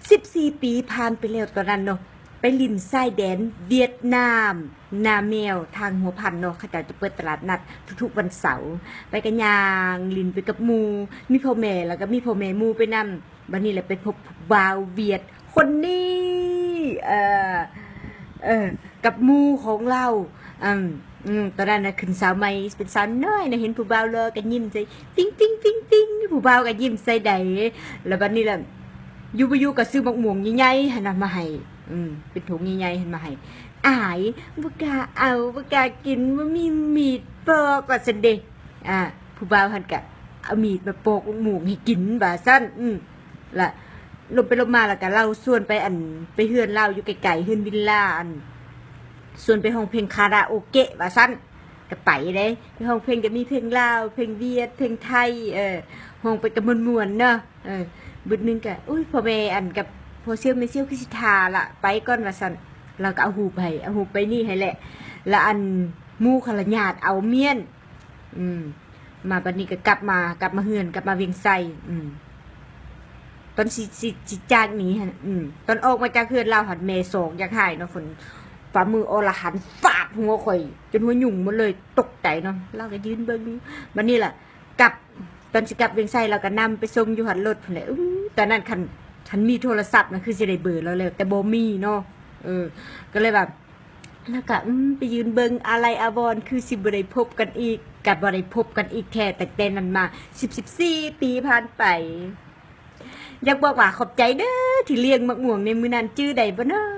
ສິບສີ່ປີຜ່ານໄປແລ້ວຕອນນັ້ນເນາະ ໄປຫຼິ້ນຊາຍແດນຫວຽດນາມ ນາແມວ ທາງຫົວພັນເນາະ ເຂົາເຈົ້າຈະເປີດຕະຫຼາດນັດທຸກໆວັນເສົາ ໄປກະຍ່າງຫຼິ້ນໄປກັບໝູ່ ມີພໍ່ແມ່ ແລ້ວກໍມີພໍ່ແມ່ໝູ່ໄປນຳ. ບັດນີ້ລະໄປພົບຜູ້ບ່າວຫວຽດຄົນນີ້ ເອີ ເອີ ກັບໝູ່ຂອງລາວ ອືມ ອືມ ຕອນນັ້ນນະຂຶ້ນສາວໃໝ່ ເປັນສາວນ້ອຍນະ ເຫັນຜູ້ບ່າວຫຼໍ່ກໍຍິ້ມໃສ່ ຕິງໆໆໆ ຜູ້ບ່າວກໍຍິ້ມໃສ່ໃດ ແລ້ວບັດນີ້ລະ ຢູ່ບໍ່ຢູ່ກໍຊື້ໝາກມ່ວງໃຫຍ່ໆຫັ້ນນະມາໃຫ້ ອືມ ເປັນຖົງໃຫຍ່ໆຫັ້ນມາໃຫ້ ອາຍ ບໍ່ກ້າເອົາ ບໍ່ກ້າກິນ ບໍ່ມີມີດປອກ ວ່າຊັ້ນເດ. ອາ ຜູ້ບ່າວຫັ້ນກະເອົາມີດມາປອກໝາກມ່ວງໃຫ້ກິນ ວ່າຊັ້ນ ອືມ ລະລົມໄປລົມມາ ລະກະລາວຊວນໄປ ອັນ ໄປເຮືອນລາວຢູ່ໃກ້ໆ ເຮືອນວິລລາ ອັນ ຊວນໄປຮ້ອງເພງຄາຣາໂອເກະ ວ່າຊັ້ນ ກະໄປເດ້ ໄປຮ້ອງເພງ ກະມີເພງລາວ ເພງຫວຽດ ເພງໄທ ເອີ ຮ້ອງໄປກະມ່ວນໆເນາະ ເອີ ບຶດໜຶ່ງກະ ໂອ້ຍ ພໍ່ແມ່ ອັນ ກັບພໍ່ຊຽວແມ່ຊຽວຄືຊິຖ້າລະ ໄປກ່ອນ ວ່າຊັ້ນ ລາວກະເອົາຮູບໃຫ້ ເອົາຮູບໄປນີ້ໃຫ້ແຫຼະ ລະ ອັນ ໝູ່ເຂົາລະຍາດເອົາມ້ຽນ ອືມ ມາບັດນີ້ກໍກັບມາ ກັບມາເຮືອນ ກັບມາວຽງໄຊ ອືມ ຕອນຊິ ຊິ ຊິຈາກໜີຫັ້ນ ອືມ ຕອນອອກມາຈາກເຮືອນລາວຫັ້ນ ແມ່ສອກຢາກຫາຍເນາະ ຝົນ ຝ່າມືອໍລະຫັນຟາດຫົວຂ້ອຍ ຈົນຫົວຫຍຸ້ງໝົດເລີຍ ຕົກໃຈເນາະ ລາວກໍຢືນເບິ່ງ ບັດນີ້ລະ ກັບ ຕອນຊິກັບວຽງໄຊ ລາວກໍນຳໄປສົ່ງຢູ່ຮອດລົດພຸ້ນແຫຼະ ອື ຕອນນັ້ນຄັນ ຄັນມີໂທລະສັບນະ ຄືຊິໄດ້ເບີລາວແລ້ວ ແຕ່ບໍ່ມີເນາະ ເອີ ກໍເລີຍວ່າ ລະກະ ອືມ ໄປຢືນເບິ່ງອາໄລອາວອນ ຄືຊິບໍ່ໄດ້ພົບກັນອີກ ກະບໍ່ໄດ້ພົບກັນອີກແທ້ ຕັ້ງແຕ່ນັ້ນມາ ສິບສີ່ປີຜ່ານໄປ. ຢາກບອກວ່າຂອບໃຈເດີ ທີ່ລ້ຽງໝາກມ່ວງໃນມື້ນັ້ນ ຈື່ໄດ້ບໍ່ເນາະ?